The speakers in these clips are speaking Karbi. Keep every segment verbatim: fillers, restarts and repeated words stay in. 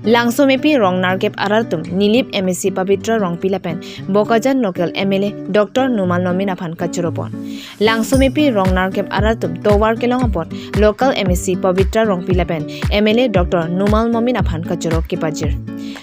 Langsomepi rong nerkep arat atum Nilip M A C Pabitra Rongpi lapen Bokajan local M L A Doctor Numal Momin aphan kachoro pon. Langsomepi rong nerkep arat atum tovar kelong apot local M A C Pabitra Rongpi lapen M L A Doctor Numal Momin aphan kachoro kepajir.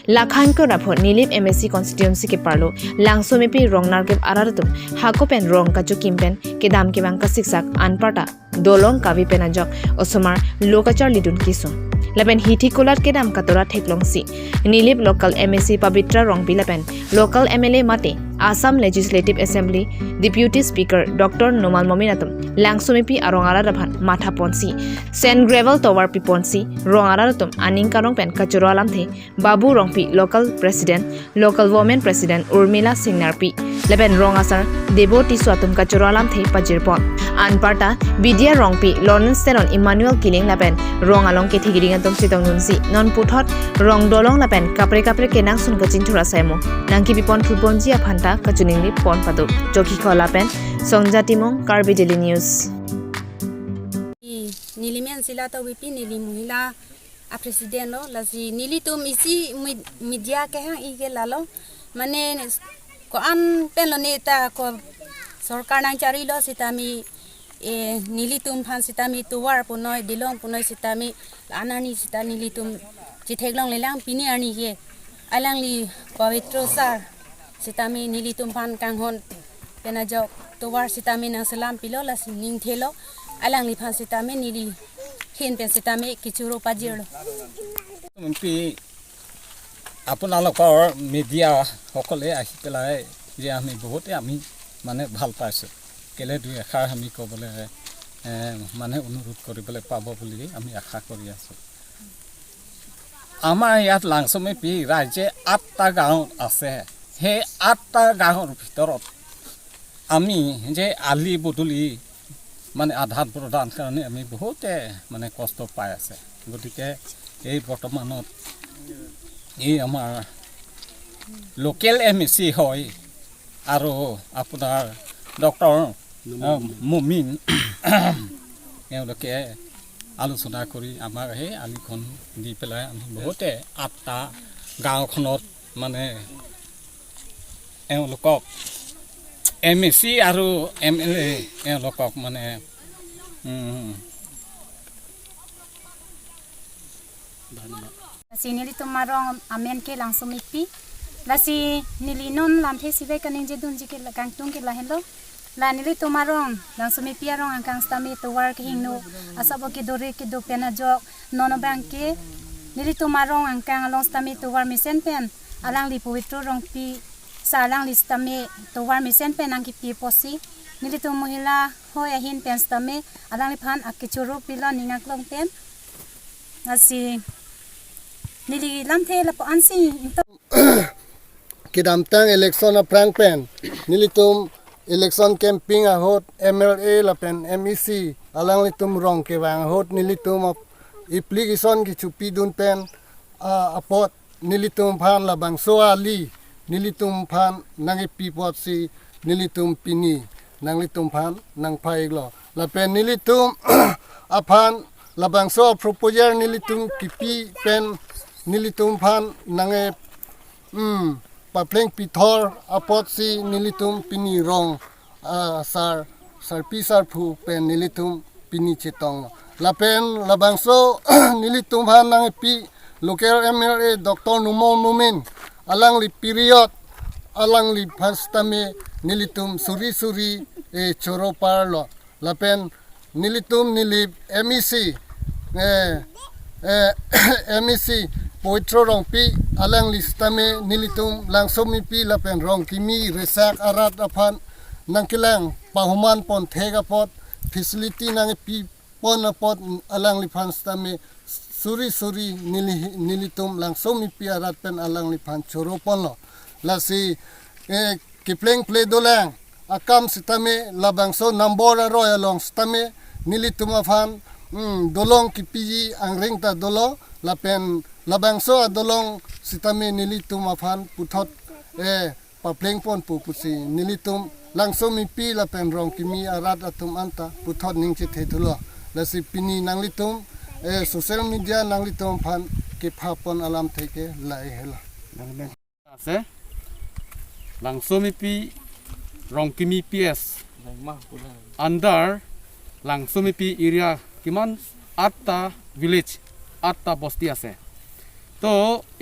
Lakhan ko rapho Nilip M A C constituency ke-arlo Langsomepi rong nerkep arat atum hako pen rong kachokim pen kedam kevang kasiksak anparta dolong kave pen ajok osomar lo kacharlidun kesung. Lapen hithi kolat kedam katora theklongsi Nilip local M A C Pabitra Rongpi lapen local M L A mate Assam Legislative Assembly Deputy Speaker Doctor Numal Momin atum Langsomepi arong arat aphan matha ponsi sand gravel tovar pi ponsi rong arat atum aning karong pen kachoro alamthe Babu Rongpi local president, local women president Urmila Singnarpi lapen rong asar Debo Tisso atum kachoro alamthe pajir pon. Anparta Bidya Rongpi, Lawrence Teron, Emmanuel Killing lapen rong along kethe kiding atum chetongdunsi non puthot rong dolong lapen kapre kapre kenangsot kachinthur asai mo nangkepi pon thu ponji aphanta kachiningri pon pado. Chokihola pen Songja Timung, Karbi Daily News. Neli men Sila Tokbipi, neli mohila a president lo, lasi nelitum isi mid-, media kehang-i ke lalo. Mane ko-an pen lo ne ta ko sorkar nangcharilo sitame, eh, nelitum aphan sitame tovar punoi, dolong punoi sitame, la-an arni sita nelitum chetheklonglelang, pini arni ke alangli Pabitra sar sitame nelitum aphan kanghon pen ajok tovar sitame nangselam pilo, lasi ningthelo, alangliphan sitame neli ahin pen sitame kechoro pajirlo. M P, আপোনালোকৰ মিডিয়াসকলে আহি পেলাই যে আমি বহুতে আমি মানে ভাল পাইছোঁ। কেলে দুই এষাৰ আমি ক'বলৈ, এ, মানে অনুৰোধ কৰিবলৈ পাব বুলি আমি আশা কৰি আছোঁ। আমাৰ ইয়াত লাংচমেপি ৰাইজে আঠটা গাঁও আছে। সেই আঠটা গাঁৱৰ ভিতৰত আমি যে আলি পদূলি মানে আদান প্ৰদান কাৰণে আমি বহুতে মানে কষ্ট পাই আছে। গতিকে এই বৰ্তমানত এই আমাৰ লোকেল এম এ চি হয় আৰু আপোনাৰ ডক্টৰ, আহ, মুমিন, এওঁলোকে আলোচনা কৰি আমাক সেই আলিখন দি পেলাই আমি বহুতে আঠটা গাঁওখনত মানে এওঁলোকক এম এ চি আৰু এম এল এ এওঁলোকক মানে, উম, ধন্যবাদ। Lasi nelitum arong amen ke Langsomepi. Lasi neli non lamthe sivek kaningjedunji ke la kangtung ke lahenlo. La nelitum arong, Langsomepi arong angkang sitame tovar kehingno asap kedore kedo pen ajok non abang ke nelitum arong angkang along sitame tovar mesen pen alangli Pabitra Rongpi sar alangli sitame tovar mesen pen nangkepi apotsi nelitum mohila hoi ahin pen sitame alangliphan akechoro pilo ning aklong pen. Lasi neli lamthe lapu-ansi ingto. Kedamtang election aphrang pen nelitum election campaign ahut M L A lapen M E C alanglitum rong kevang ahut nelitum ap-, application kechopidun pen, ah, apot nelitum aphan labangso ali nelitum aphan nangkepi apotsi nelitum pini nanglitum aphan nangpha-iklo. Lapen nelitum aphan labangso proposal nelitum kepi pen nelitum aphan nangke, hmm, papleng pithor apotsi nelitum pini rong, ah, sar, sarpi sarpo pen nelitum pini chetonglo. Lapen labangso nelitum aphan nangkepi local M L A Doctor Numal Momin alangli period alangliphan sitame nelitum suri suri, eh, choro parlo. Lapen nelitum Nilip M E C, eh, eh, M E C Pabitra Rongpi alangli sitame nelitum Langsomepi lapen Rongkimi resak arat aphan nangkelang pahuman pon thek apot facility nangkepi pon apot alangliphan sitame suri suri neli, nelitum Langsomepi arat pen alangliphan choro ponlo. Lasi, eh, kepleng ple dolang akam sitame labangso number aroi along sitame nelitum aphan, hmm, dolong kepiji angring ta dolo lapen labangso adolong sitame nelitum aphan puthot, eh, papleng ponpo pusi nelitum Langsomepi lapen Rongkimi arat atum anta puthot ning chethethulo. Lasi pini nanglitum, eh, social media nanglitum aphan Kepha pon alamthe ke lahelo. Ase Langsomipi Rongkimi P S under Langsomipi area kiman আঠটা village, আঠটা বস্তি আছে। তো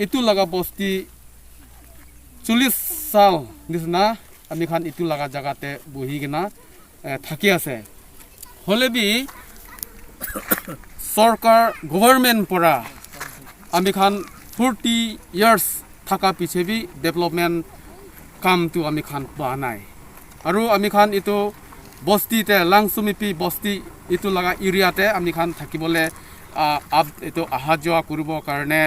এইটো লগা বস্তি চল্লিশ সাল নিচিনা আমি খান এইটো লগা জাগাতে বহি কিনা এ, থাকি আছে। হলেবি চৰকাৰ, government পৰা আমি খান forty years থাকা পিছে বি development কামটো আমি খান পোৱা নাই। আৰু আমি খান এইটো বস্তিতে, লাংচুমিপি বস্তি এইটো লগা এৰিয়াতে আমি খান থাকিবলৈ, আ, আপ-, এইটো অহা যোৱা কৰিবৰ কাৰণে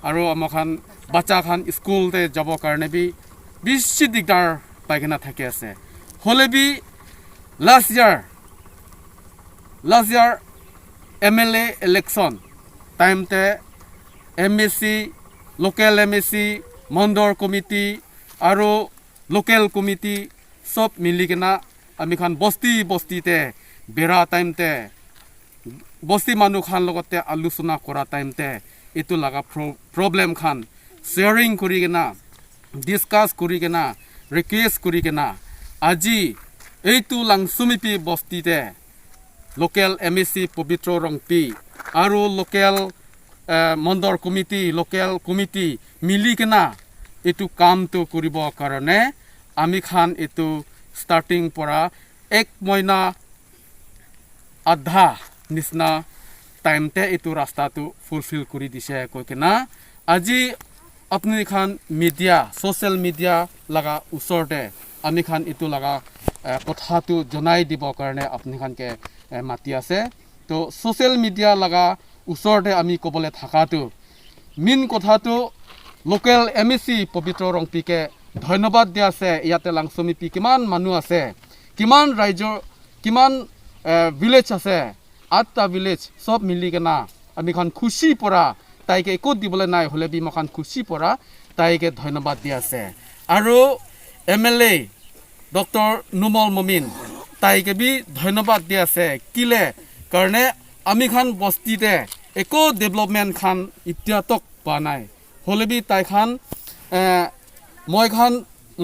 আৰু আমাৰ খান বাচ্চা খান স্কুলতে যাবৰ কাৰণে বি বেছি দিগদাৰ পাই কিনা থাকি আছে। হলেবি last year, last year M L A election time te M A C, local M A C, mandal committee আৰু local committee সব মিলি কিনা আমি খান বস্তি বস্তিতে বেৰা time te বস্তি মানুহ খান লগতে আলোচনা কৰা time te এইটো লগা প্ৰ-, problem খান sharing কৰি কিনা, discuss কৰি কিনা, request কৰি কিনা আজি এইটো লাংচুমিপি বস্তিতে local M A C পবিত্ৰ ৰংপি আৰু local, এ, mandal committee, local committee মিলি কিনা এইটো কামটো কৰিবৰ কাৰণে আমি খান এইটো starting পৰা এক মহিনা আধা নিচিনা time te এইটো ৰাস্তাটো fulfill কৰি দিছে কৈ কিনা আজি আপুনি খান media, social media লগা ওচৰতে আমি খান এইটো লগা, এ, কথাটো জনাই দিবৰ কাৰণে আপুনি খান কে, এ, মাতি আছে। তো social media লগা ওচৰতে আমি ক'বলৈ থাকাটো main কথাটো local M A C পবিত্ৰ ৰংপিকে ধন্যবাদ দিয়া আছে। ইয়াতে লাংচুমিপি কিমান মানুহ আছে, কিমান ৰাইজৰ, কিমান, এ, village আছে, আঠটা village সব মিলি কিনা আমি খান খুচি পৰা তাইকে একো দিবলৈ নাই হলেবি মই খান খুচি পৰা তাইকে ধন্যবাদ দিয়া আছে। আৰু M L A doctor Numal মমিন তাইকে বি ধন্যবাদ দিয়া আছে। কিলে কাৰণে আমি খান বস্তিতে একো development খান এতিয়া তক পোৱা নাই। হলেবি তাই খান, এ, মই খান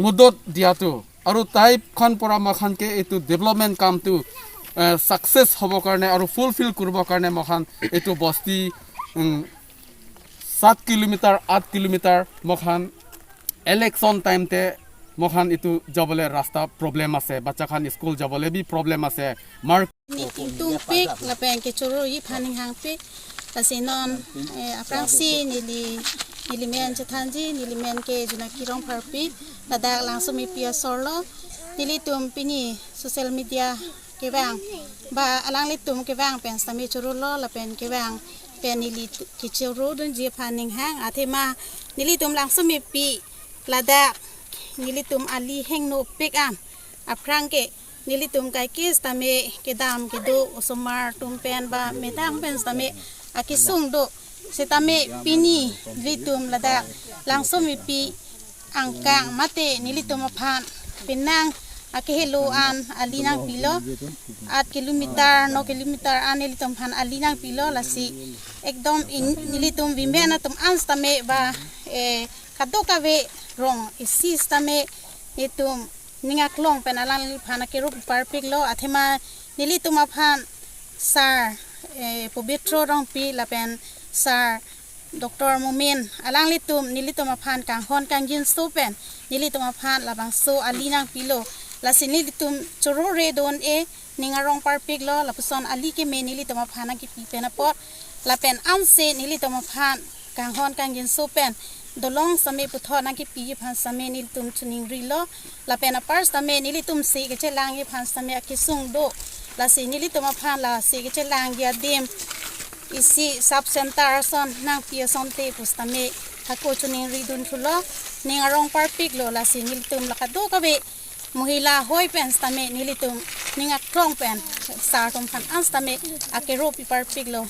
মদত দিয়াটো আৰু তাই খান পৰা মই খান কে এইটো development কামটো, এ, success হ'ব কাৰণে আৰু fulfill কৰিব কাৰণে মই খান এইটো বস্তি, উম, সাত কিলোমিটাৰ, আঠ কিলোমিটাৰ মই খান election time te মই খান এইটো যাবলৈ ৰাস্তা problem আছে, বাচ্চা খান স্কুল যাবলৈ বি problem আছে, মাৰ Ni ingtungpik lapen kechoro-i aphan ninghangpik. Lasi non, eh, aphrangsi neli, nelimen chethanji, nelimen ke Junaki Rongpharpi, ladak Langsomipi asor lo. Nelitum pini social media kevang, ba alanglitum kevang pen sitame choro lo lapen kevang pen neli tu-, kechoro dunji aphan ninghang. Athema nelitum Langsomipi ladak nelitum ali hengnopik an aphrang ke nelitum kaike sitame kedam kedo osomar atum pen ba methang pen sitame akesung do. Sitame pini nelitum ladak Langsomipi angkang mate nelitum aphan penang akehelo an ali nangpilo, aat kilometer, no kilometer an nelitum aphan ali nangpilo. Lasi ekdom in, nelitum women atum an sitame ba, eh, kadokave rong isi sitame nelitum ning aklong pen alangliphan akerup parpiklo. Athema nelitum aphan Sir, eh, Pobitro Rongpi lapen Sir Doctor Momin alanglitum nelitum aphan kanghon kangjinso pen nelitum aphan labangso ali nangpilo. Lasi nelitum choro re don-e, ning arong parpiklo, lapuson ali keme nelitum aphan nangkipi pen apot. Lapen anse nelitum aphan kanghon kangjinso pen dolong sitame puthot nangkipi aphan sitame nelitum choningrilo. Lapen apar sitame nelitum se kechelangji aphan sitame akesung do. Lasi nelitum aphan la se kechelangji adim isi sub center ason nangpi asonte pu sitame hako choningri dunthulo, ning arong parpiklo. Lasi nelitum la kadokave mohila ahoi pen sitame nelitum ning aklong pen sir atum aphan an sitame akerup parpiklo.